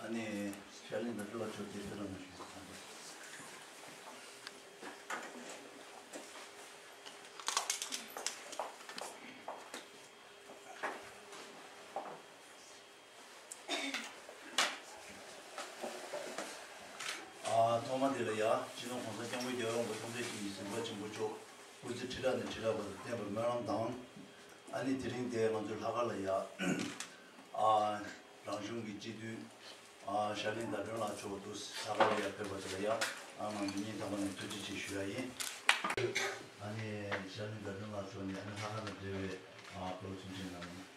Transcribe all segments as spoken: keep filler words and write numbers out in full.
ཨ་ནི་ཤར་གླིང་དགའ་སྤྲོ་ལགས་མཆོག་དེ་ཚོ་ལ་མ་ཞུ། ཨ། ཐོག་མ་དེ་ལ་ཡ་སྤྱི་ནོར་༸གོང་ས་༸སྐྱབས་མགོན་རྒྱལ་བ་དབང་པོ་ཐམས་ཅད་མཁྱེན་ཅིང་གཟིགས་པ་ཆེན་པོ་མཆོག་སྐུ་ཚེ་ཁྲི་ཕྲག་ནས་ཁྲི་ཕྲག་བར་དུ་བརྟན་པར་སྨོན་ལམ་དང་། ཨ་ནི་དེ་རིང་འདིར་ང་ཚོའི་ལྷག་དཀར་ལ་ཡ། ཨ། རང་གཞུང་གི་སྤྱི་འཐུས། ཨ། ཤར་གླིང་ཟླ་སྒྲོན་ལགས་མཆོག་ཏུ་ལྷག་དཀར་ལ་ཡ་ཕེབས་པ་དེ་ལ་ཡ། ཨ། ང་ཚོ་སྙིང་ཐག་པ་ནས་ཐུགས་རྗེ་ཆེ་ཞུ་ཡ་ཡིན། ཨ་ནི་ཤར་གླིང་ཟླ་སྒྲོན་ལགས་མཆོག་ནས་ཨ་ནི་ལྷག་དཀར་དང་འབྲེལ་བའི། ཨ། བཀའ་སློབ་གསུང་འཕྲིན་གནང་།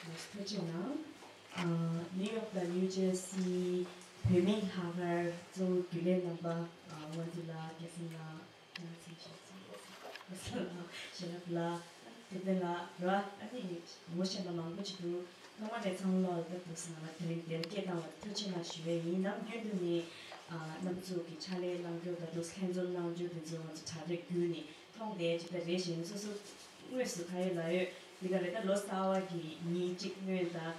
ཐུགས་རྗེ་གནང་། ཨ། ནིའུ་ཡོག་དང་ནིའུ་ཇར་སི་བོད་མིའི་ལྷག་དཀར་གཙོ་བོ་རྒྱུན་ལས་རྣམ་པ། ཨ། དབང་འདུས་ལགས། སྐལ་བཟང་ལགས། ཡང་ཚེ་ཞབས་སོ། ཞལ་ལགས་ལགས། དེ་ལྟ་ལགས་ར། ཨ་ནི་ངོ་ཤེས་པ་མང་པོ་ཞིག་འདུག་ཚང་མ་ལ་ཚང་མ་ལ་ད་འདུག་སེ་ང་ལ་དེ་རིང་འདིར་སྐད་བཏང་བ་ཐུགས་རྗེ་གནང་ཞུ་ཡས་ཡིན། ནམ་རྒྱུན་དུ་ནི། ཨ། རྣམ་པ་ཚོ་གི་ཕྱག་ལས་གནང་རྒྱུ་དང་འདུག་སེ་ལྷན་འཛོམས་གནང་རྒྱུ་དེ་ཚོ་ང་ཚོ་དྲ་རྒྱ་བརྒྱུད་ནས་མཐོང་བསྡད་ཅིག་ད་རེ་བཞིན་སོ་སོ་དངོས་སུ་ཁ་ཡོད་ལག་ཡོད་འདི་ག་རེ་ད་ལོ་གསར་བ་གི་ཉིན་གཅིག་སྔོན་དང་།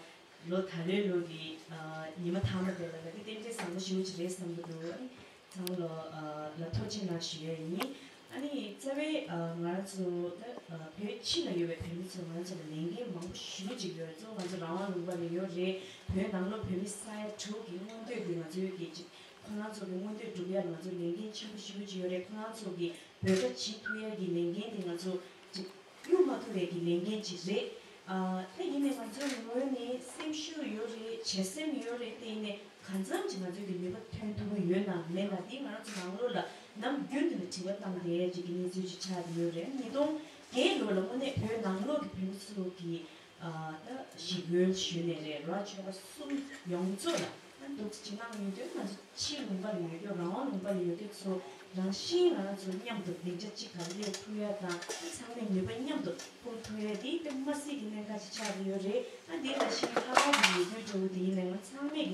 ལོ་ད་ལོའི་ལོ་གི། ཨ། ཉི་མ་མཐའ་མ་དེ་ལ་ད་གི་རྟེན་འབྲེལ་བཟང་པོ་ཞེ་པོ་ཅིག་རེད་བསམ་གྱི་འདུག་ཨ་ནི་ཚང་མ་ལ། ཨ། ལ་ཐུགས་རྗེ་གནང་ཞུ་ཡས་ཡིན། ཨ་ནི་རྩ་བའི། ཨ། ང་རང་ཚོ་ད། ཨ། བོད་ཕྱི་ལ་ཡོད་པའི་བོད་མི་ཚོ་ང་ཚོ་ལ་ལས་འགན་མང་པོ་ཞེ་པོ་ཅིག་ཡོད་རེད། གཙོ་བོ་ང་ཚོ་རང་དབང་ལུང་པ་ནས་ཡོད་རེད། བོད་ནང་ལོགས་བོད་མི་ས་ཡ་དྲུག་གི་མངོན་འདོད་དེ་ང་ཚོའི་གི་ཅིག་ཁོ་རང་ཚོ་གི་མངོན་འདོད་སྒྲུབ་ཡ་ལ་ང་ཚོ་ལས་འགན་ཆེན་པོ་ཞེ་པོ་ཅིག་ཡོད་རེད། ཁོ་རང་ཚོ་གི་འབོད་སྒྲ་བྱེད་ཐུབ་ཡ་གི་ལས་འགན་དེ་ང་ཚོ་ཅིག་གཡུག་མ་ཐུབ་པའི་གི་ལས་འགན་ཅིག་རེད། ཨ། ད་ཡིན་ནའི་ང་ཚོའི་ངོས་ནས་སེམས་ཤུགས་ཡོད་རེད། བྱེད་སེམས་ཡོད་རེད། དེ་ཡིན་ནའི་གང་འཚམ་ཅིག་ང་ཚོའི་གི་ནུས་པ་ཐོན་ཐུབ་ཀྱི་ཡོད་ནམ་མེད་ན་དེ་ང་རང་ཚོ་ནང་ལོགས་ལ་ནམ་རྒྱུན་དུ་ནས་དྲི་བ་བཏང་བསྡད་ཅིག་གི་གནས་ཚུལ་ཅིག་ཆགས་བསྡད་ཡོད་རེད། ཉིས་སྟོང་བརྒྱད་ལོ་ལ་དངོས་གནས་བོད་ནང་ལོགས་ཀྱི་བོད་མི་ཚོ་གི། ཨ། ད་ཞི་རྒོལ་ཞུས་ནས་རེད་ར། ཆོལ་ཁ་གསུམ་ཡོངས་རྫོགས་ལ་ཨ་འདུག་སེ་ཅིག་གནང་ཡོད་དུས་ང་ཚོ་ཕྱི་ལུང་པ་ལ་ཡོད་རྒྱུ། རང་དབང་ལུང་པ་ལ་ཡོད་རྒྱུ་ཚོ་རང་བཞིན་ང་རང་ཚོ་མཉམ་དུ་སྡིངས་ཆ་གཅིག་སྒང་སླེབས་ཐུབ་ཡ་དང་། ཨ། ཚང་མས་ནུས་པ་མཉམ་དུ་སྤུངས་ཐུབ་ཡ་དེ་དཔེ་མ་སྲིད་ཀྱི་གནད་འགག་ཅིག་ཆགས་ཀྱི་ཡོད་རེད། ཨ། དེ་ལ་ཤིང་ཁ་ཁ་གི་ལས་འགུལ་འདྲ་བོ་དེ་ཡིན་ནའི་ང་ཚང་མས་ཀྱི་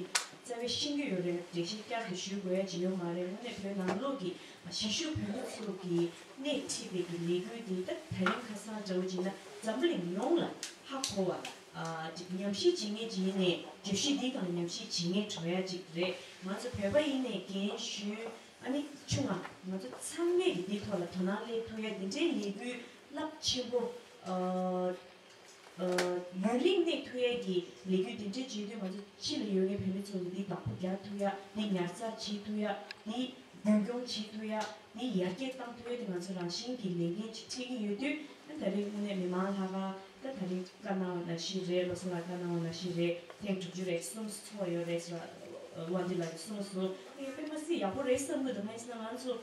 རྩ་བའི་ཤེས་ཀྱི་ཡོད་རེད། འགྲེལ་བཤད་བསྐྱར་དུ་ཞུ་དགོས་ཡ་ཅིག་ཡོད་མ་རེད། དངོས་གནས་བོད་ནང་ལོགས་ཀྱི་གཞིས་བཞུགས་བོད་མི་ཚོ་གི་སྣེ་ཁྲིད་པའི་གི་ལས་འགུལ་འདི་ད་ད་རིང་ཁ་སང་འདྲ་བོ་བྱས་ན་འཛམ་བུ་གླིང་ཡོངས་ལ་ཧ་གོ་བ། ཨ། ཅིག་ཉམས་ཞིབ་བྱེད་མཁན་ཅིག་ཡིན་ནའི་བརྗོད་གཞི་འདི་སྒང་ལ་ཉམས་ཞིབ་བྱེད་མཁན་འགྲོ་ཡ་ཅིག་རེད། ང་ཚོ་བོད་པ་ཡིན་ནའི་རྒན་གཞོན། ཨ་ནི་ཆུང་བ་ང་ཚོ་ཚང་མས་ཀྱི་འདི་ཐོག་ལ་དོ་སྣང་སླེབས་ཐུབ་ཡ་འདི་འདྲའི་ལས་འགུལ་རླབས་ཆེན་པོ། ཨ། ཨ། ཡུན་རིང་གནས་ཐུབ་ཡས་ཀྱི་ལས་འགུལ་འདི་འདྲ་བྱེད་དུས་ང་ཚོ་ཕྱི་ལ་ཡོད་མཁན་བོད་མི་ཚོ་གི་འདི་བདག་པོ་རྒྱག་ཐུབ་ཡ། འདི་ཉར་ཚགས་བྱེད་ཐུབ་ཡ། འདི་རྒྱུན་སྐྱོང་བྱེད་ཐུབ་ཡ། འདི་ཡར་རྒྱས་གཏང་ཐུབ་ཡ་དེ་ང་ཚོ་རང་བཞིན་གྱི་ལས་འགན་ཅིག་འཁྲི་གི་ཡོད་དུས། ཨ། ད་རེས་དངོས་གནས་མི་མང་ལྷག་དཀར་ད་ད་རེས་བཀའ་གནང་བ་ནང་བཞིན་རེད། བློ་བཟང་ལགས་བཀའ་གནང་བ་ནང་བཞིན་རེད། ཐེངས་དྲུག་ཅུ་རེ་གསུམ་ཚོགས་ཡོད་རེད་ཟེར་བ། དབང་འདུས་ལགས་ཀྱིས་གསུངས་སོང་། ངས་དཔེ་མ་སྲིད་ཡག་པོ་རེད་བསམ་གྱི་འདུག་གང་ཡིན་ཟེར་ན་ང་ཚོ་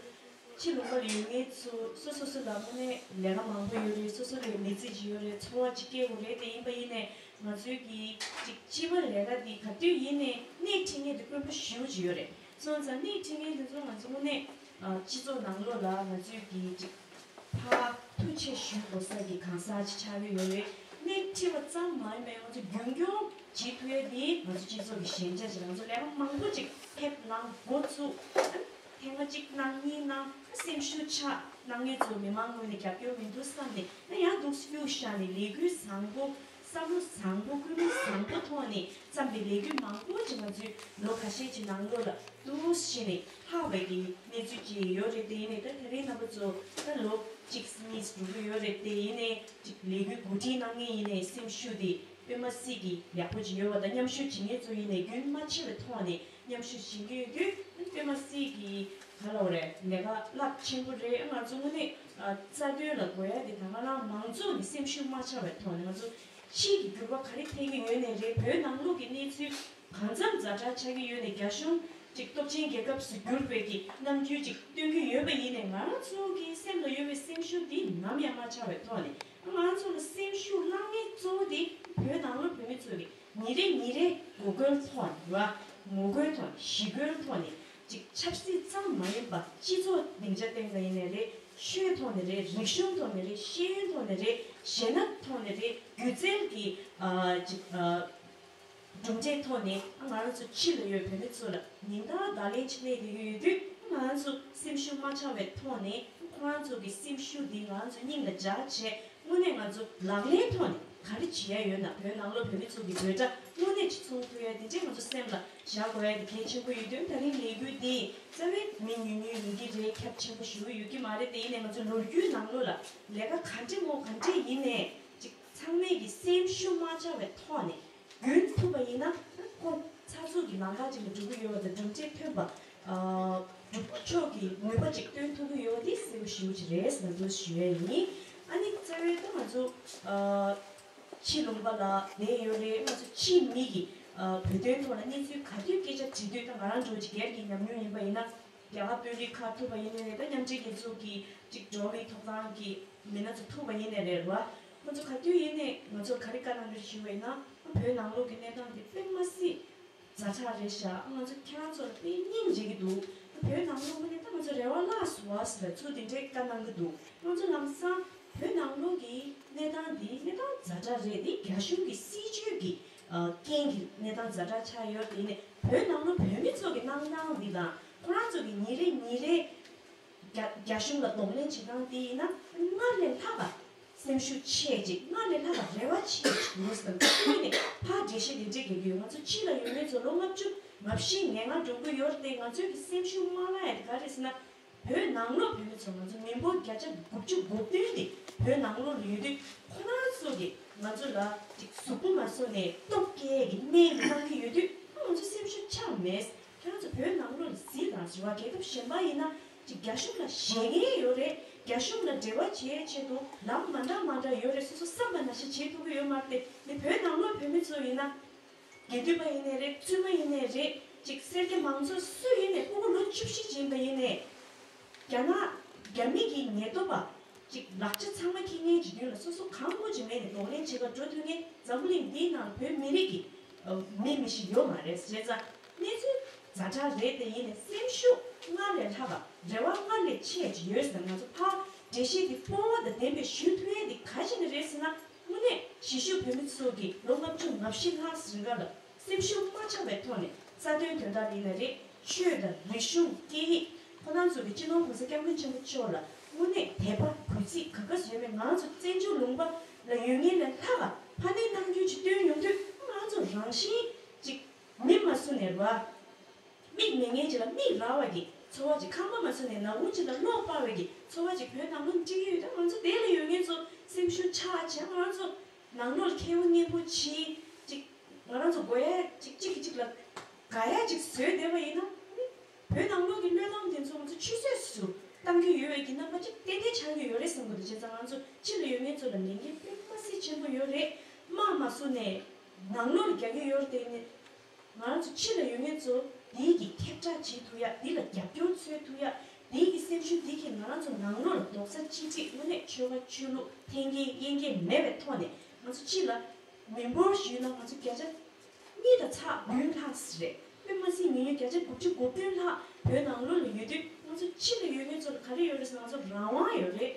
ཕྱི་ལུང་པ་ལ་ཡོད་མཁན་ཚོ་སོ་སོ་སོ་ལ་དངོས་གནས་ལས་ཀ་མང་པོ་ཡོད་རེད། སོ་སོ་ལ་མི་ཚེ་ཅིག་ཡོད་རེད། འཚོ་བ་ཅིག་སྐྱེལ་དགོས་རེད། དེ་ཡིན་པ་ཡིན་ནའི་ང་ཚོའི་གི་ཅིག་སྤྱི་པ་ལས་ཀ་འདི་ག་དུས་ཡིན་ནའི་སྣེ་ཁྲིད་མཁན་དེ་དཀོན་པོ་ཞེ་པོ་ཅིག་ཡོད་རེད། སོང་ཙང་སྣེ་ཁྲིད་མཁན་དེ་ཚོ་ང་ཚོ་དངོས་གནས་ཨ་སྤྱི་ཚོགས་ནང་ལོགས་ལ་ང་ཚོའི་གི་ཅིག་ཕར་ཐུགས་ཆེ་ཞུ་དགོས་ས་གི་གང་ཟག་ཅིག་ཆགས་ཀྱི་ཡོད་རེད། སྣེ་ཁྲིད་པ་ཙམ་མ་ཡིན་པར་ང་ཚོ་རྒྱུན་སྐྱོང་བྱེད་ཐུབ་ཡ་དེ་ང་ཚོ་སྤྱི་ཚོགས་ཀྱི་ཞན་ཆ་ཞིག་ང་ཚོ་ལས་ཀ་མང་པོ་ཅིག་ཕེབས་གནང་འགོ་ཚུགས། ཐེངས་མ་གཅིག་གནང་གཉིས་གནང་སེམས་ཤུགས་ཆག་གནང་མཁན་ཚོ་མི་མང་ངོས་ནས་རྒྱབ་སྐྱོར་མི་འདུག་བསམ་ནས་ན་ཡང་འདུག་སེ་གཡུག་བཞག་ནས་ལས་འགུལ་བཟང་པོ་བསམ་བློ་བཟང་པོ་ཀུན་སློང་བཟང་པོ་ཐོག་ནས་བརྩམས་པའི་ལས་འགུལ་མང་པོ་ཅིག་ང་ཚོའི་ལོ་ཁ་ཤས་ཀྱི་ནང་ལོགས་ལ་འདུག་སེ་བྱས་ནས་ལྷག་པའི་གི་གནས་ཚུལ་ཅིག་ཡོད་རེད། དེ་ཡིན་ནའི་ད་དེ་རིང་རྣམ་པ་ཚོ་ད་ལོ་གཅིག་གཉིས་འགྲོ་གི་ཡོད་རེད། དེ་ཡིན་ནའི་ཅིག་ལས་འགུལ་གོ་སྒྲིག་གནང་མཁན་ཡིན་ནའི་སེམས་ཤུགས་དེ་དཔེ་མ་སྲིད་ཀྱི་ཡག་པོ་ཅིག་ཡོད་པ་དང་། མཉམ་ཞུགས་བྱེད་མཁན་ཚོ་ཡིན་ནའི་རྒྱུན་མ་ཆད་པའི་ཐོག་ནས་མཉམ་ཞུགས་བྱེད་ཀྱི་ཡོད་དུས་དཔེ་མ་སྲིད་ཀྱི་ག་ལབ་དགོས་རེད། ལས་ཀ་རླབས་ཆེན་པོ་རེད། ང་ཚོ་དངོས་གནས་ཨ་རྩ་དོན་ལ་དགོས་ཡ་དེ་ད་ག་རང་མང་ཚོགས་ནས་སེམས་ཤུགས་མ་ཆག་པའི་ཐོག་ནས་ང་ཚོ་ཕྱིའི་གི་འགྱུར་བ་ག་རེ་ཐེབས་ཀྱི་ཡོད་ནའི་རེད། བོད་ནང་ལོགས་ཀྱི་གནས་ཚུལ་གང་འཚམ་ཛ་དྲག་ཆགས་ཀྱི་ཡོད་ནའི་རྒྱ་གཞུང་ཅིག་སྟོབས་ཆེན་རྒྱལ་ཁབ་སུ་གྱུར་པའི་གི་རྣམ་འགྱུར་ཅིག་སྟོན་གྱི་ཡོད་པ་ཡིན་ནའི་ང་རང་ཚོ་གི་སེམས་ལ་ཡོད་པའི་སེམས་ཤུགས་འདི་ནམ་ཡང་མ་ཆག་པའི་ཐོག་ནས་ང་རང་ཚོ་ལ་སེམས་ཤུགས་བསླང་མཁན་གཙོ་བོ་དེ་བོད་ནང་ལོགས་བོད་མི་ཚོ་གི་ཉིན་རེ་ཉིན་རེ་ངོ་རྒོལ་ཐོག་ནས་ར། ངོ་རྒོལ་ཐོག་ནས་ཞི་རྒོལ་ཐོག་ནས་ཅིག་ཆབ་སྲིད་ཙམ་མ་ཡིན་པ་སྤྱི་ཚོགས་སྡིངས་ཆ་སྟེང་ལ་ཡིན་ནའི་རེད། ཆོས་ཐོག་ནས་རེད། རིག་གཞུང་ཐོག་ནས་རེད། ཤེས་ཡོན་ཐོག་ནས་རེད། གཞས་སྣ་ཐོག་ནས་རེད། སྒྱུ་རྩལ་གྱི་ཨ་ཅིག་ཨ་གྲུབ་འབྲས་ཐོག་ནས་ང་རང་ཚོ་ཕྱི་ལ་ཡོད་བོད་མི་ཚོ་ལ་ཉིན་ལྟར་བརྡ་ལན་ཅིག་སླེབས་བསྡད་ཀྱི་ཡོད་དུས་ང་རང་ཚོ་སེམས་ཤུགས་མ་ཆག་པའི་ཐོག་ནས་ཁོ་རང་ཚོ་གི་སེམས་ཤུགས་འདི་ང་རང་ཚོ་སྙིང་ལ་འཇགས་བྱས། དངོས་གནས་ང་ཚོ་ལག་ལེན་ཐོག་ནས་ག་རེ་བྱེད་ཡ་ཡོད་ན། བོད་ནང་ལོགས་བོད་མི་ཚོ་གི་འབོད་སྒྲ་དངོས་གནས་ཅིག་ཚོར་ཐུབ་ཡ་དེ་འདྲས་ང་ཚོ་སེམས་ལ་བཞག་དགོས་ཡ་དེ་གལ་ཆེན་པོ་ཡོད་དུས། ད་རིང་ལས་འགུལ་འདི་རྩ་བའི་མི་ཉུང་ཉུང་ཡིན་གྱི་རེད། ཁྱབ་ཆེན་པོ་ཞེ་པོ་ཡོད་ཀྱི་མ་རེད། དེ་ཡིན་ནའི་ང་ཚོ་ལོ་རྒྱུས་ནང་ལོགས་ལ་ལས་ཀ་ག་འདྲས་མོ་ག་འདྲས་ཡིན་ནའི་ཅིག་ཚང་མས་ཀྱི་སེམས་ཤུགས་མ་ཆག་པའི་ཐོག་ནས་རྒྱུན་ཐུབ་པ་ཡིན་ན། ཁོ་ཚགས་ཚུད་ཀྱི་ལམ་ཁ་ཅིག་ལ་འགྲོ་གི་ཡོད་པ་དང་། གྲུབ་འབྲས་ཐོན་པ། ཨ། སྒྲུབ་ཕྱོགས་ཀྱི་ནུས་པ་ཅིག་སྟོན་ཐུབ་ཀྱི་ཡོད་པ་དེ་གསལ་པོ་ཞེ་པོ་ཅིག་རེད་ཟེར་ནས་འདུག་ཞུ་ཡ་ཡིན། ཨ་ནི་རྩ་བའི་ད་ང་ཚོ་ཨ། ཕྱི་ལུང་པ་ལ་བསྡད་ཡོད་རེད། ང་ཚོ་ཕྱིའི་མི་གིས་ཨ། བོད་དོན་ཐོག་ལ་གནས་ཚུལ་ག་དུས་སྐད་ཆ་དྲི་དུས། ད་ང་རང་འདྲ་བོ་ཅིག་སྒེར་གྱི་ཉམས་མྱོང་ཡིན་པ་ཡིན་ན། རྒྱ་གར་དཔོན་རིགས་ཁག་ཐུག་པ་ཡིན་ནའི་རེད། ད་མཉམ་འབྲེལ་རྒྱལ་ཚོགས་ཀྱི་ཅིག་འགྲོ་བ་མིའི་ཐོབ་ཐང་གི་མི་སྣ་ཚོ་ཐུག་པ་ཡིན་ནའི་རེད་བ། ཁོ་ཚོ་ག་དུས་ཡིན་ནའི་ང་ཚོར་ག་རེ་བཀའ་གནང་གི་རེད་ཞུས་པ་ཡིན་ན། བོད་ནང་ལོགས་ཀྱི་གནས་སྟངས་དེ་དཔེ་མ་སྲིད་ཛ་དྲག་རེད་ཤག་ང་ཚོ་ཁྱེད་རང་ཚོ་ལ་དཔེ་སྙིང་རྗེ་གི་འདུག་བོད་ནང་ལོགས་ནས་ད་ང་ཚོ་རེ་བ་བརླག་སོང་བ་ཟེར་ཚུལ་དེ་འདྲའི་བཀའ་གནང་གི་འདུག་ང་ཚོ་ལམ་སང་བོད་ནང་ལོགས་ཀྱི་གནས་སྟངས་འདི་གནས་སྟངས་ཛ་དྲག་རེད། འདི་རྒྱ་གཞུང་གི་སྲིད་བྱུས་ཀྱི་ཨ། རྐྱེན་གྱིས་གནས་སྟངས་ཛ་དྲག་ཆགས་ཡོད། དེ་ནས་བོད་ནང་ལོགས་བོད་མི་ཚོ་གི་གནང་སྟངས་འདི་དང་། ཁོ་རང་ཚོ་གི་ཉིན་རེ་ཉིན་རེ་རྒྱ་རྒྱ་གཞུང་ལ་གདོང་ལེན་བྱེད་སྟངས་དེ་ཡིན་ན། སྔར་ལས་ལྷག་པ་སེམས་ཤུགས་ཆེ་ཅིག་སྔར་ལས་ལྷག་པ་རེ་བ་ཆེ་ཅིག་ཡོད་ཟེར། ཁོ་ནས་ཕར་འགྲེལ་བཤད་དེ་འདྲས་རྒྱག་གི་ཡོད། ང་ཚོ་ཕྱི་ལ་ཡོད་མཁན་ཚོ་ལོ་ལྔ་བཅུ་ང་བཞི་ང་ལྔ་འགྲོ་གི་ཡོད་རེད་དེ། ང་ཚོའི་གི་སེམས་ཤུགས་མ་བརླག་ཡ་དེ་ག་རེ་ཟེར་ན། བོད་ནང་ལོགས་བོད་མི་ཚོ་ང་ཚོ་མི་འབོར་བརྒྱ་ཆ་དགུ་བཅུ་གོ་བདུན་དེ་བོད་ནང་ལོགས་ལ་ཡོད་དུས། ཁོ་རང་ཚོ་གིས་ང་ཚོ་ལ་ཅིག་གཟུགས་པོ་མ་བཟོ་ནས་སྟོབས་སྐྱེད་ཀྱི་སྨན་གྱི་གནང་གི་ཡོད་དུས། ང་ཚོ་སེམས་ཤུགས་ཆག་མེད། ཁྱེད་རང་ཚོ་བོད་ནང་ལོགས་ལ་གཟིགས་དང་། རེད་བ། རྒྱལ་ཁབ་གཞན་པ་ཡིན་ན་ཅིག་རྒྱ་གཞུང་ལ་ཞེད་མཁན་ཡོད་རེད། རྒྱ་གཞུང་ལ་འབྲེལ་བ་བྱེད་ཆེད་དུ་ལམ་མ་འདྲ་མ་འདྲ་ཡོད་རེད། སོ་སོ་བསམ་པ་ནང་བཞིན་བྱེད་ཐུབ་ཀྱི་ཡོད་མ་རེད་དེ། ནི་བོད་ནང་ལོགས་བོད་མི་ཚོ་ཡིན་ན། དགེ་འདུན་པ་ཡིན་ནའི་རེད། བཙུན་མ་ཡིན་ནའི་རེད། ཅིག་སེར་སྐྱ་མང་ཚོགས་སུ་ཡིན་ནའི། སྤུ་གུ་ལོ་བཅུ་བཞི་ཅིག་ཡིན་པ་ཡིན་ནའི། རྒྱ་ནག་རྒྱ་མི་གི་ཉེན་རྟོག་པ་ཅིག་ལག་ཆ་ཚང་མ་འཁྱེར་མཁན་ཅིག་མདུན་ལ་སོ་སོ་གང་དགོས་ཅིག་མེད་ནས་གདོང་ལེན་བྱེད་ག་འགྲོ་ཐུབ་མཁན་འཛམ་བུ་གླིང་འདིའི་ནང་བོད་མི་རིགས་ཀྱི་ཨ། མི་མི་ཞིག་ཡོད་མ་རེད། བྱས་ཙང་གནས་ཚུལ་ཛ་དྲག་རེད་དེ། ཡིན་ནའི་སེམས་ཤུགས་སྔར་ལས་ལྷག་པ། རེ་བ་སྔར་ལས་ཆེ་ཅིག་ཡོད་ཟེར། ང་ཚོ་ཕར་འགྲེལ་བཤད་འདི་སྤོབས་པ་དང་ལྡན་པའི་ཞུ་ཐུབ་ཡ་འདི་ག་ཅི་ནས་རེད་ཟེར་ན། དངོས་གནས་གཞིས་བཞུགས་བོད་མི་ཚོ་གི་ལོ་ལྔ་བཅུ་ང་བཞི་ལྷག་རིང་ག་ལ་སེམས་ཤུགས་མ་ཆག་པའི་ཐོག་ནས་རྩ་དོན་དོན་དག་ཡིན་ན་རེད། ཆོས་དང་རིག་གཞུང་སྐད་ཡིག་ཁོ་རང་ཚོ་གི་སྤྱི་ནོར་༸གོང་ས་༸སྐྱབས་མགོན་ཆེན་པོ་མཆོག་ལ་དངོས་གནས་དད་པ་གུས་བརྩི་ག་ག་ཚོད་ཡོད་མེད། ང་ཚོ་བཙན་བྱོལ་ལུང་པ་ལ་ཡོད་མཁན་ལས་ལྷག་ག་ཕ་ནས་ནམ་རྒྱུན་ཅིག་བཏོན་ཡོང་དུས། ང་ཚོ་རང་བཞིན་ཅིག་མི་མ་བཟོ་ནས་ར། མིག་མེད་མཁན་ཅིག་ལ་མིག་རག་པ་གི་ཚོར་བ་ཅིག་ཁང་པ་མ་བཟོ་ནས་ནག་ཁུང་ཅིག་ལ་གློག་སྤར་བ་གི་ཚོར་བ་ཅིག་བོད་ནང་ལོགས་འགྲིག་གི་ཡོད། ད་ང་ཚོ་དེ་ལ་ཡོད་མཁན་ཚོ་སེམས་ཤུགས་ཆག་བྱས། ང་རང་ཚོ་ནང་ལོགས་ལ་ཁེ་པོ་སྙན་པོ་བྱེད་ཅིག་ང་རང་ཚོ་དགོས་ཡ་ཅིག་གཅིག་གིས་གཅིག་ལ་དགའ་ཡ་ཅིག་བཟོས་བསྡད་པ་ཡིན་ན། བོད་ནང་ལོགས་ཀྱི་བློས་བཏང་དེ་ཚོ་ང་ཚོ་ཆུད་ཟོས་སུ་བཏང་གི་ཡོད་པའི་གི་རྣམ་པ་ཅིག་ཏན་ཏན་ཆགས་ཀྱི་ཡོད་རེད་བསམ་གི་འདུག་བྱས་ཙང་ང་ཚོ་ཕྱི་ལ་ཡོད་མཁན་ཚོ་ལ་ལས་འགན་དཔེ་མ་སྲིད་ཆེན་པོ་ཡོད་རེད། དམག་མ་བཟོ་ནས་ནང་ལོགས་ལ་རྒྱག་གི་ཡོད་རེད་དེ། ནི་ང་རང་ཚོ་ཕྱི་ལ་ཡོད་མཁན་ཚོ་འདིའི་གི་ཁྱབ་བསྒྲགས་བྱེད་ཐུབ་ཡ། འདི་ལ་རྒྱབ་སྐྱོར་འཚོལ་ཐུབ་ཡ། འདིའི་གི་སེམས་ཤུགས་འདི་གིས་ང་རང་ཚོ་ནང་ལོགས་ལ་རྡོག་རྩ་གཅིག་སྒྲིལ། དངོས་གནས་ཆོལ་ཁ་ཆོས་ལུགས་འཐེན་འཁྱེར་དབྱེ་འབྱེད་མེད་པའི་ཐོག་ནས་ང་ཚོ་ཕྱི་ལ་མི་འབོར་ཞུས་ན་ང་ཚོ་བརྒྱ་ཆ་གཉིས་དང་ཚེག་བདུན་ལྷག་ཙམ་རེད། དཔེ་མ་སྲིད་ཉུང་ཉུང་བརྒྱ་ཆ་དགུ་བཅུ་གོ་བདུན་ལྷག་བོད་ནང་ལོགས་ལ་ཡོད་དུས། ང་ཚོ་ཕྱི་ལ་ཡོད་མཁན་ཚོ་ལ་ག་རེ་ཡོད་རེད་ཟེར་ན། ང་ཚོ་རང་དབང་ཡོད་རེད།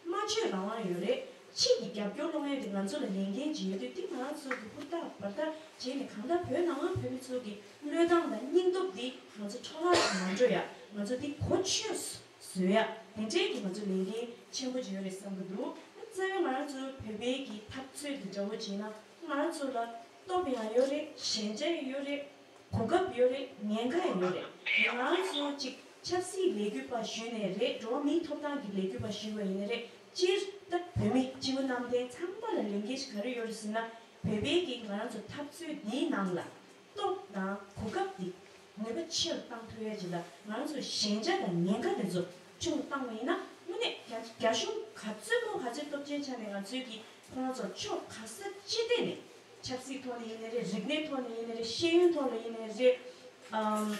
སྨྲ་བརྗོད་རང་དབང་ཡོད་རེད། ཕྱི་གི་རྒྱབ་སྐྱོར་སློང་ཡས་དེ་ང་ཚོ་ལ་ལས་འགན་ཅིག་ཡོད་དུས། དེ་ང་རང་ཚོ་གི་ཧུར་ཐག་འབད་ཐག་བྱས་ནས། གང་ལྟར་བོད་ནང་ལ་བོད་མི་ཚོ་གི་བློས་བཏང་དང་སྙིང་སྟོབས་འདི་ང་ཚོ་འཕྲོ་བརླག་ཏུ་མ་འགྲོ་ཡ། ང་ཚོ་འདི་གོ་ཆོད་བཟོ་ཡ། དེ་འདྲའི་གི་ང་ཚོ་ལས་འགན་ཆེན་པོ་ཅིག་ཡོད་རེད་བསམ་གི་འདུག་རྩ་བའི་ང་རང་ཚོ་བོད་པའི་གི་འཐབ་རྩོད་འདི་འདྲ་བོ་བྱས་ན། ང་རང་ཚོ་ལ་སྟོབས་ཡང་ཡོད་རེད། ཞན་ཆ་ཡང་ཡོད་རེད། གོ་སྐབས་ཡོད་རེད། ཉེན་ཁ་ཡང་ཡོད་རེད། ང་རང་ཚོ་ཅིག་ཆབ་སྲིད་ལས་འགུལ་པ་ཞུས་ནའི་རེད། འགྲོ་བ་མིའི་ཐོབ་ཐང་གི་ལས་འགུལ་པ་ཞུས་པ་ཡིན་ནའི་རེད། སྤྱིར་ད་བོད་མི་སྤྱི་བོ་གནམ་བསྟན་ཚང་མ་ལ་ལས་འགན་ཞིག་ག་རེ་ཡོད་རེད་ཟེར་ན། བོད་པའི་གི་ང་རང་ཚོ་འཐབ་རྩོད་འདིའི་ནང་ལ་སྟོབས་དང་གོ་སྐབས་འདི་ནུས་པ་ཆེ་རུ་བཏང་ཐུབ་ཡ་ཅིག་ལ། ང་རང་ཚོ་ཞན་ཆ་དང་ཉེན་ཁ་དེ་ཚོ་ཆུང་རུ་བཏང་བ་ཡིན་ན། དངོས་གནས་རྒྱ་རྒྱ་གཞུང་ག་ཚོད་མོ་ག་ཚོད་སྟོབས་ཆེན་ཆགས་ནས་ང་ཚོའི་གི་ཁོ་རང་ཚོར་ཕྱོགས་ག་ས་ཅི་ཐད་ནས། ཆབ་སྲིད་ཐོག་ནས་ཡིན་ནའི་རེད། རིག་གནས་ཐོག་ནས་ཡིན་ནའི་རེད། ཤེས་ཡོན་ཐོག་ནས་ཡིན་ནའི་རེད། ཨམ།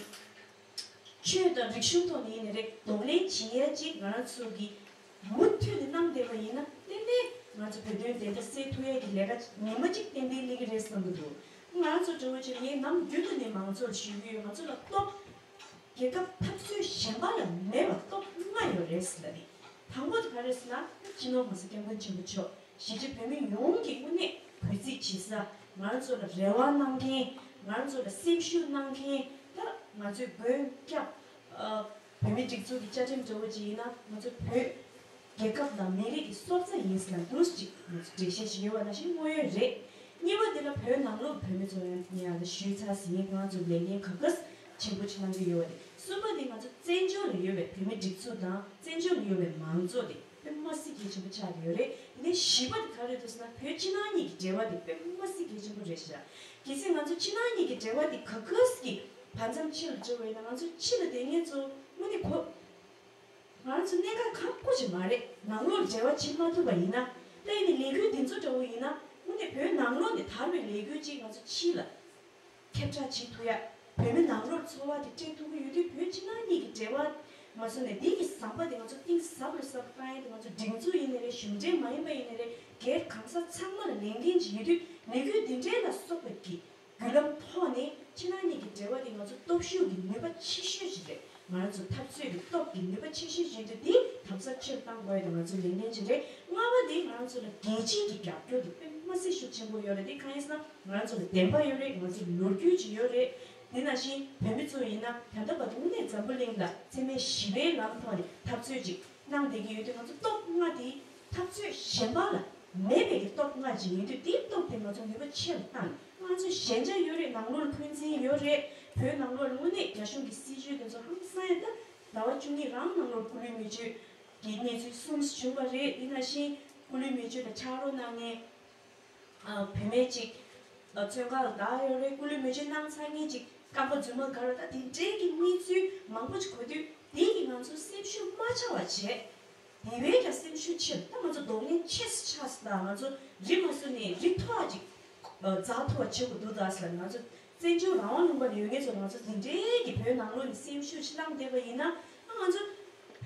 ཆོས་དང་རིག་གཞུང་ཐོག་ནས་ཡིན་ནའི་རེད། གདོང་ལེན་བྱེད་ཡས་ཅིག་ང་རང་ཚོ་གིས་མུ་མཐུད་ནས་གནང་བསྡད་པ་ཡིན་ན། ཏན་ཏན་ང་ཚོ་བོད་དོན་བདེན་མཐའ་གསལ་ཐུབ་ཡས་ཀྱི་ལས་ཀ་ཉི་མ་གཅིག་ཏན་ཏན་སླེབས་ཀྱི་རེད་བསམ་གྱི་འདུག་ང་རང་ཚོ་འདྲ་བོ་ཅིག་ངས་ནམ་རྒྱུན་དུ་ནས་མང་ཚོགས་ལ་ཞུ་གི་ཡོད། ང་ཚོ་ལ་སྟོབས་རྒྱལ་ཁབ་འཐབ་རྩོད་གཞན་པ་ལ་མེད་པ་སྟོབས་ལྔ་ཡོད་རེད་ཟེར་ལབ་ནས། དང་པོ་དེ་ག་རེ་ཟེར་ན། སྤྱི་ནོར་༸གོང་ས་༸སྐྱབས་མགོན་ཆེན་པོ་མཆོག་གཞིས་བྱེས་བོད་མི་ཡོངས་ཀྱི་དངོས་གནས་གུས་བརྩི་བྱེད་ས། ང་རང་ཚོ་ལ་རེ་བ་གནང་མཁན། ང་རང་ཚོ་ལ་སེམས་ཤུགས་གནང་མཁན། ད་ང་ཚོའི་མགོན་སྐྱབས་ཨ་བོད་མིའི་སྒྲིག་འཛུགས་ཀྱི་བཅའ་ཁྲིམས་འདྲ་བོ་ཅིག་ཡིན་ན། ང་ཚོ་བོད་ རྒྱལ་ཁབ་དང་མི་རིགས་ཀྱི་སྲོག་རྩ་ཡིན་ཟེར་ལ་འདུག་ཅིག་ང་ཚོ་འགྲེལ་བཤད་ཞིག་ཡོད་པ་ནང་བཞིན་དངོས་ཡོད་རེད། གཉིས་པ་འདི་ལ་བོད་ནང་ལོགས་བོད་མི་ཚོ་ཡང་ཡང་ལ་ཞུས་ཚར་ཟིན། ང་ཚོ་ལས་འགན་ག་ག་ཆེན་པོ་ཅིག་གནང་གི་ཡོད་པ་རེད། གསུམ་པ་འདི་ང་ཚོ་བཙན་བྱོལ་ལ་ཡོད་པའི་བོད་མི་སྒྲིག་འཛུགས་དང་བཙན་བྱོལ་ལ་ཡོད་པའི་མང་གཙོ་དེ་དཔེ་མ་སྲིད་གལ་ཆེན་པོ་ཆགས་ཀྱི་ཡོད་རེད། དེ་ནས་བཞི་པ་དེ་ག་རེ་འདུག་ཟེར་ན་བོད་ཕྱི་ནང་གཉིས་ཀྱི་འབྲེལ་བ་དེ་དཔེ་མ་སྲིད་གལ་ཆེན་པོ་རེད་ཤག་གལ་སྲིད་ང་ཚོ་ཕྱི་ནང་གཉིས་ཀྱི་འབྲེལ་བ་དེ་ག་ག་ཟིག་གི་བར་མཚམས་ཕྱི་ལ་འགྲོ་བ་ཡིན་ན་ང་ཚོ་ཕྱི་ལ་བསྡད་མཁན་ཚོ་དངོས་གནས་གོ་ང་ཚོ་གནད་འགག་ཁག་པོ་ཅིག་མ་རེད། ནང་ལོགས་འབྲེལ་བ་བྱེད་མ་ཐུབ་པ་ཡིན་ན། ད་ཡིན་ནའི་ལས་འགུལ་འདི་ཚོ་འདྲ་བོ་ཡིན་ན་དངོས་གནས་བོད་ནང་ལོགས་ནས་དར་བའི་ལས་འགུལ་ཅིག་ང་ཚོ་ཕྱི་ལ་ཁྱབ་བསྒྲགས་བྱེད་ཐུབ་ཡ། བོད་མི་ནང་ལོགས་འཚོ་བ་དེ་སྤྲད་ཐུབ་ཀྱི་ཡོད་དུས་བོད་ཕྱི་ནང་གཉིས་ཀྱི་འབྲེལ་བ་མ་བཟོ་ནས་འདི་གི་ཟམ་པ་དེ་ང་ཚོ་གཏིང་ཟབ་རུ་ཟབ་རུ་བཏང་ཡ་དེ་ང་ཚོ་སྒྲིག་འཛུགས་ཡིན་ནའི་རེད། གཞུང་འབྲེལ་མ་ཡིན་པ་ཡིན་ནའི་རེད། སྒེར་གང་ཟག་ཚང་མ་ལ་ལས་འགན་ཅིག་ཡོད་དུས་ལས་འགུལ་འདི་འདྲའི་ལ་སོགས་པ་གི་བརྒྱུད་ལམ་ཐོག་ནས་ཕྱི་ནང་གཉིས་ཀྱི་འབྲེལ་བ་དེ་ང་ཚོ་སྟོབས་ཤུགས་ཀྱི་ནུས་པ་ཆེ་ཤོས་ཤིག་རེད། ང་རང་ཚོ་འཐབ་རྩོད་ཀྱི་སྟོབས་ཀྱི་ནུས་པ་ཆེ་ཤོས་ཤིག་འདུག་དེ་དམ་ཟབ་ཆེར་གཏང་དགོས་ཡ་དེ་ང་ཚོའི་ལས་འགན་ཅིག་རེད། ལྔ་པ་དེ་ང་རང་ཚོ་ལ་རྒྱལ་སྤྱིའི་གི་རྒྱབ་སྐྱོར་དེ་དཔེ་མ་སྲིད་ཤུགས་ཆེན་པོ་ཡོད་རེད། དེ་གང་ཡིན་ཟེར་ན་ང་རང་ཚོ་ལ་བདེན་པ་ཡོད་རེད། ང་ཚོ་ལོ་རྒྱུས་ཅིག་ཡོད་རེད། དེ་ནང་བཞིན་བོད་མི་ཚོ་ཡིན་ན་ད་ལྟ་བར་དུ་དངོས་གནས་འཛམ་བུ་གླིང་ལ་འཚེ་མེད་ཞི་བའི་ལམ་ཐོག་ནས་འཐབ་རྩོད་ཅིག་གནང་བསྡད་ཀྱི་ཡོད་དུས་ང་ཚོ་སྟོབས་ལྔ་དེ་འཐབ་རྩོད་གཞན་པ་ལ་མེད་པའི་གི་སྟོབས་ལྔ་ཅིག་ཡིན་དུས་དེའི་སྟོབས་དེ་ང་ཚོ་ནུས་པ་ཆེ་རུ་བཏང་། ང་ཚོ་ཞན་ཆ་ཡོད་རེད། ནང་ལོགས་ལ་འཁོན་འཛིན་ཡོད་རེད། བོད་ནང་ལོགས་ལ་དངོས་གནས་རྒྱ་གཞུང་གི་སྲིད་བྱུས་དེ་ཚོ་ཧང་སང་ཡ། ད་ཟླ་བ་བཅུ་གཉིས་རང་ནང་ལོགས་སྐུ་ལུས་མེ་མཆོད་ཀྱི་གནས་ཚུལ་གསུམ་བྱུང་བ་རེད། དེ་ནང་བཞིན་སྐུ་ལུས་མེ་མཆོད་ལ་ཕྱག་རོགས་གནང་མཁན་ཨ་བུད་མེད་ཅིག་ཨ་བཙོན་ཁང་ལ་བདག་ཡོད་རེད། སྐུ་ལུས་མེ་མཆོད་གནང་ཚར་མཁན་ཅིག་རྐང་པ་རྫུན་མ་འགག་རེད། ད་དེ་འདྲའི་གི་གནས་ཚུལ་མང་པོ་ཅིག་གོ་དུས་དེ་ཡིས་ང་ཚོ་སེམས་ཤུགས་མ་ཆག་པ་བྱས། དེ་བས་ཀྱང་སེམས་ཤུགས་ཆེར། ད་ང་ཚོ་གདོང་ལེན་ཆེ་སུ་ཆགས་སུ། ད་ང་ཚོ་རི་མ་སུ་ནས་རི་མཐོ་བ་ཅིག་འཛེག་ཐུབ་པ་བྱེད་དགོས་འདུག་ད་ཟེར་ལ། ང་ཚོ་བཙན་བྱོལ་རང་དབང་ལུང་པ་ནས་ཡོད་མཁན་ཚོ་ང་ཚོ་འདི་འདྲའི་གི་བོད་ནང་ལོགས་ནས་སེམས་ཤུགས་ཅིག་བསླངས་བསྡད་པ་ཡིན་ན། ཨ་ང་ཚོ་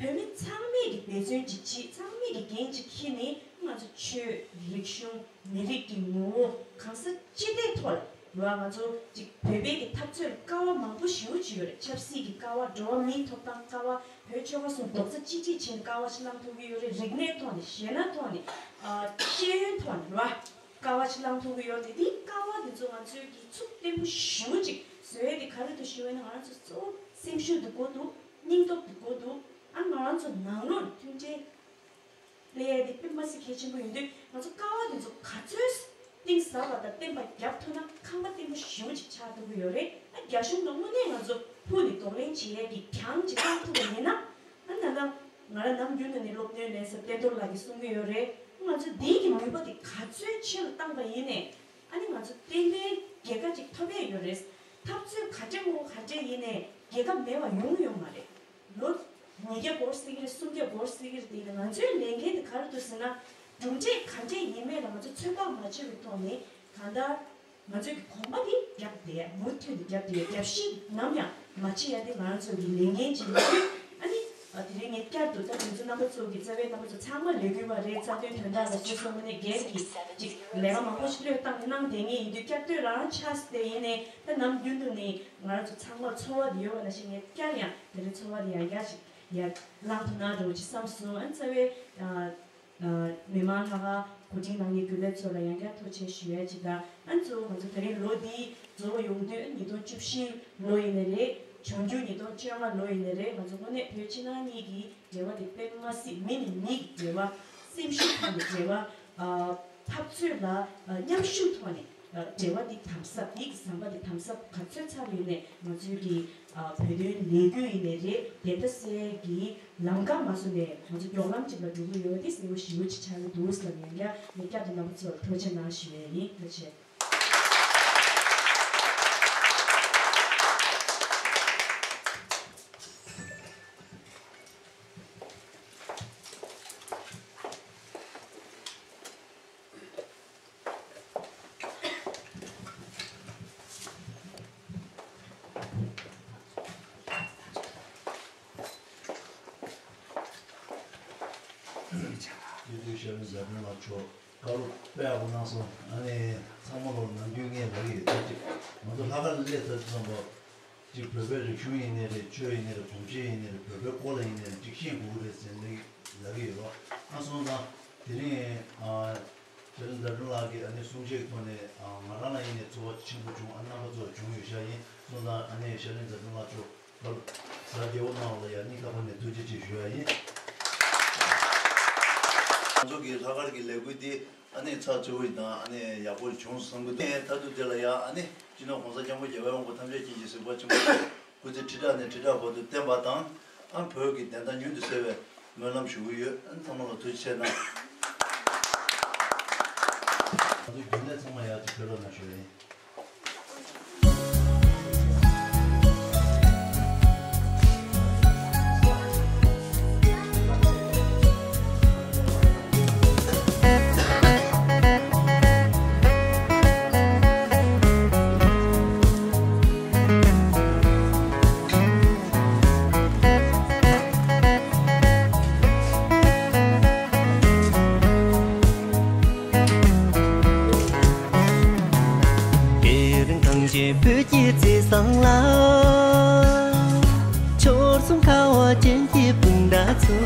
བོད་མི་ཚང་མས་ཀྱི་འབད་བརྩོན་ཅིག་བྱེད། ཚང་མས་ཀྱི་འགན་ཅིག་འཁྱེར་ནས་ང་ཚོ་ཆོས་རིག་གཞུང་མི་རིགས་ཀྱི་ངོ་བོ་གང་ས་ཅི་ལྟའི་ཐོག་ལ་ར་ང་ཚོ་ཅིག་བོད་པའི་གི་འཐབ་རྩོད་ལ་ཀ་བ་མང་པོ་ཞེ་པོ་ཅིག་ཡོད་རེད། ཆབ་སྲིད་ཀྱི་ཀ་བ། འགྲོ་བ་མིའི་ཐོབ་ཐང་ཀ་བ། བོད་ཆོལ་ཁ་གསུམ་རྡོག་རྩ་གཅིག་སྒྲིལ་བྱས་ནས་ཀ་བ་ཞིག་བླངས་ཐུབ་ཀྱི་ཡོད་རེད། རིག་གནས་ཐོག་ནས་གཞས་སྣ་ཐོག་ནས་ཨ་ཤེས་ཡོན་ཐོག་ནས་ར་ཀ་བ་ཞིག་བླངས་ཐུབ་ཀྱི་ཡོད་རེད། དེ་ཀ་བ་དེ་ཚོ་ང་ཚོས་ཀྱི་ཚུགས་བརྟན་པོ་ཞེ་པོ་ཅིག་བཟོ་ཡས་དེ་ག་རེ་འདུག་ཞུ་བ་ཡིན་ན་ང་རང་ཚོ་གཙོ་བོ་སེམས་ཤུགས་དེ་དགོས་འདུག་སྙིང་སྟོབས་དེ་དགོས་འདུག་ཨ་ང་རང་ཚོ་ནང་ལོགས་མཐུན་སྒྲིལ་སླེབས་ཡས་དེ་དཔེ་མ་སྲིད་གལ་ཆེན་པོ་ཡིན་དུས། ང་ཚོ་ཀ་བ་དེ་ཚོ་ག་ཚོད་གཏིང་ཟབ་པ་དང་བརྟན་པ་རྒྱབ་ཐུབ་ན་ཁང་པ་བརྟན་པོ་ཞེ་པོ་ཅིག་ཆགས་ཐུབ་ཀྱི་ཡོད་རེད། ཨ་རྒྱ་གཞུང་ལ་དངོས་གནས་ང་ཚོ་ཕུགས་ནས་གདོང་ལེན་བྱེད་ཡས་ཀྱི་གྱང་ཅིག་བཏང་ཐུབ་པ་ཡིན་ན། ཨ་ནི་ད་ང་རང་ནམ་རྒྱུན་དུ་ནས་སློབ་སྟོན་ལེན་ས་བསྟན་རྡོར་ལགས་ཀྱིས་གསུང་གི་ཡོད་རེད། ང་ཚོ་འདི་གི་ནུས་པ་དེ་ག་ཚོད་ཆེ་རུ་བཏང་པ་ཡིན་ནའི། ཨ་ནི་ང་ཚོ་ཏན་ཏན་རྒྱལ་ཁ་ཅིག་ཐོབ་ཡས་ཡོད་རེད། འཐབ་རྩོད་ག་འདྲ་མོ་ག་འདྲ་ཡིན་ནའི་རྒྱལ་ཁ་མེད་པ་ཡོང་ཡོང་མ་རེད། ལོ་ཉིས་བརྒྱ་འགོར་སྲིད་ཀྱི་རེད། སུམ་བརྒྱ་འགོར་སྲིད་ཀྱི་རེད། དེ་ཡིན་ན་ང་ཚོའི་ལས་འགན་དེ་ག་རེ་འདུག་ཟེར་ན། གྲུབ་འབྲས་ག་འདྲས་ཡིན་མིན་ལ་ང་ཚོ་ཚོད་དཔག་མ་བྱས་པའི་ཐོག་ནས་གང་ལྟར་ང་ཚོའི་གི་གོམ་པ་དེ་རྒྱབ་བསྡད་ཡ། མུ་མཐུད་དུ་རྒྱབ་བསྡད་ཡ། རྒྱབ་བཤིག་ནམ་ཡང་མ་བྱེད་ཡ་དེ་ང་རང་ཚོ་གི་ལས་འགན་ཅིག་ཡིན་དུས། ཨ་ནི་ཨ་དེ་རིང་ངས་བསྐྱར་དུ་ད་དེ་ཚོ་རྣམ་པ་ཚོ་གི་རྩ་བའི་རྣམ་པ་ཚོ་ཚང་མ་ལས་འགུལ་བ་རེད། རྩ་དོན་དོན་དག་ལ་སོ་སོ་ངོས་ནས་སྒེར་གྱི་ཅིག་ལས་ཀ་མང་པོ་ཞིག་བློས་བཏང་ནས་གནང་བསྡད་མཁན་ཡིན་དུས། བསྐྱར་ཟློས་རང་ཆགས་བསྡད་ཡིན་ནའི་ད་ནམ་རྒྱུན་དུ་ནས་ང་རང་ཚོ་ཚང་མར་ཚོར་བ་དེ་ཡོད་པ་ནང་བཞིན་ངས་བསྐྱར་ཡང་དེ་རིང་ཚོར་བ་དེ་ཡང་བསྐྱར་ཞིག་ཡར་བླངས་ཐུབ་ན་འགྲོ་ཅིག་བསམ་སོང་། ཨ་ནི་རྩ་བའི་ཨ་ཨ་མི་མང་ལྷག་དཀར་གོ་སྒྲིག་གནང་མཁན་རྒྱུན་ལས་ཚོ་ལ་ཡང་བསྐྱར་ཐུགས་རྗེ་ཆེ་ཞུ་ཡ་ཅིག་དང་། ཨ་ནི་གཙོ་བོ་ང་ཚོ་དེ་རིང་ལོ་འདི་རྫོགས་ཡོང་དུས། ཉིས་སྟོང་བཅུ་བཞི་ལོ་ཡིན་ནའི་རེད། འབྱུང་འགྱུར་ཉིས་སྟོང་བཅོ་ལྔ་ལོ་ཡིན་ནའི་རེད། ང་ཚོ་དངོས་གནས་བོད་ཕྱི་ནང་གཉིས་ཀྱི་འབྲེལ་བ་དེ་དཔེ་མ་སྲིད་མི་ནས་མི་གི་འབྲེལ་བ། སེམས་ཤུགས་ཐོག་ནས་འབྲེལ་བ། ཨ་འཐབ་རྩོད་ལ་ཨ་མཉམ་ཞུགས་ཐོག་ནས་ཨ་འབྲེལ་བ་འདི་དམ་ཟབ། འདི་གི་ཟམ་པ་འདི་དམ་ཟབ་ག་ཚོད་ཚར་ཡོད་ནའི་ང་ཚོའི་གི་ཨ་བོད་དོན་ལས་འགུལ་ཡིན་ནའི་རེད། བདེན་མཐའ་གསལ་གྱི་ལམ་ཁ་མ་བཟོ་ནས་ང་ཚོ་མགྱོགས་ལམ་ཅིག་ལ་འགྲོ་གི་ཡོད། འདི་གསལ་པོ་ཞེ་པོ་ཅིག་ཆགས་ཀྱི་འདུག་ཟེར་ལ་ཡང་བསྐྱར་ངས་བསྐྱར་དུ་རྣམ་པ་ཚོར་ཐུགས་རྗེ་གནང་ཞུ་ཡས་ཡིན། ཐུགས་རྗེ་ཆེ། སྐྱིད་སྡུག་ཤར་བའི་མཛད་སྒོ་ལ་ཕྱོགས་བཀའ་སློབ་དཔེ་ཡག་པོ་གནང་སོང་། ཨ་ནི་ཚང་མ་ལོ་ནམ་རྒྱུན་ངས་ལབ་ཀྱི་ཡོད། ད་ཅིག་ང་ཚོ་ལྷག་དཀར་ལ་སླེབས་ཚར་དུས་ཙམ་པ་ཅིག་བོད་པའི་རིག་གཞུང་ཡིན་ནའི་རེད། ཆོས་ཡིན་ནའི་རེད། གོམས་གཤིས་ཡིན་ནའི་རེད། བོད་པའི་སྐོར་ལ་ཡིན་ནའི་རེད། ཅིག་ཤེས་དགོས་ཀྱི་རེད་ཟེར་ནས་ལབ་ཀྱི་ཡོད་རོགས། ཨ་སོང་ཙང་དེ་རིང་ཨ་ཤར་གླིང་ཟླ་སྒྲོན་ལགས་ཀྱིས་ཨ་ནི་གསུང་བཤད་ཐོག་ནས་ཨ་ང་རང་ལ་ཡིན་ནའི་ཚོར་བ་ཆེན་པོ་བྱུང་། ཨ་རྣམ་པ་ཚོར་བྱུང་ཡོད་ཤག་ཡིན་སོང་ཙང་ཨ་ནི་ཤར་གླིང་ཟླ་སྒྲོན་ལགས་མཆོག་བཀའ་སློབ་ཟབ་རྒྱས་པོ་གནང་བ་ལ་ཡང་སྙིང་ཐག་པ་ནས་ཐུགས་རྗེ་ཆེ་ཞུ་ཡ་ཡིན། ང་ཚོ་གི་ལྷག་དཀར་གྱི་ལས་འགུལ་འདི་ཨ་ནི་ཚགས་ཚུད་པོ་ཞིག་དང་ཨ་ནི་ཡག་པོ་བྱུང་སོང་བསམ་གི་འདུག་མཐར་ཐུག་དེ་ལ་ཡ་ཨ་ནི་སྤྱི་ནོར་༸གོང་ས་༸སྐྱབས་མགོན་རྒྱལ་བའི་དབང་པོ་ཐམས་ཅད་མཁྱེན་ཅིང་གཟིགས་པ་ཆེན་པོ་མཆོག་སྐུ་ཚེ་ཁྲི་ཕྲག་ནས་ཁྲི་ཕྲག་བར་དུ་བརྟན་པ་དང་། ཨ་བོད་ཀྱི་བདེན་མཐའ་མྱུར་དུ་གསལ་བའི་སྨོན་ལམ་ཞུ་གི་ཡོད། ཨ་ཚང་མ་ལ་ཐུགས་རྗེ་ཆེ་གནང་། ང་ཚོ་རྒྱུན་ལས་ཚང་མ་ཡར་དུ་ཕེབས་རོགས་གནང་ཞུ་ཡིན། དེ་རིང་གངས་ཅན་བོད་ཀྱི་བརྩེ་བཟང་ལ། ཕྱོགས་གསུམ་ཁ་བ་ཅན་གྱི་སྤུན་ཟླ་ཚོ།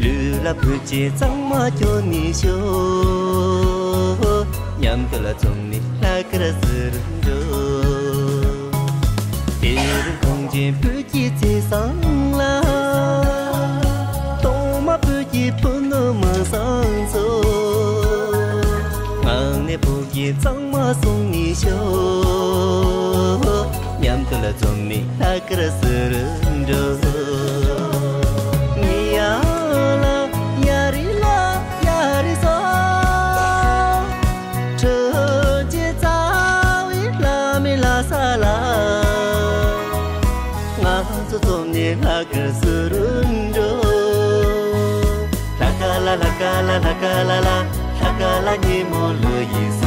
ལུས་ལ་བོད་ཆས་གཙང་མ་གྱོན་ནས་ཤོག་མཉམ་དུ་ལ་འཛོམས་ནས་ལྷག་དཀར་ཟེར་འགྲོ། དེ་རིང་གངས་ཅན་བོད་ཀྱི་བརྩེ་བཟང་ལ། གཏོང་མ་བོད་ཀྱི་ཕུ་ནུ་མི་བཟང་ཚོ། ངག་ནས་བོད་ཀྱི་གཙང་མ་བསྲུངས་ནས་ཤོག་མཉམ་དུ་ལ་འཛོམས་ནས་ལྷག་དཀར་ཟེར་འགྲོ། ཉི་ཡ་ལ་ཡ་རི་ལ་ཡ་རི་ས། ཁྲོ་ཆུ་རྩ་བའི་ལྷ་མི་ལྷ་ས་ལ། ང་ཚོ་འཛོམས་ནས་ལྷག་དཀར་ཟེར་འགྲོ། ལྷ་དཀར་ལ་ལྷ་དཀར་ལ་ལྷ་དཀར་ལ་ལ། ལྷ་དཀར་ལ་ཉིན་མོ་ལོ་ཡི་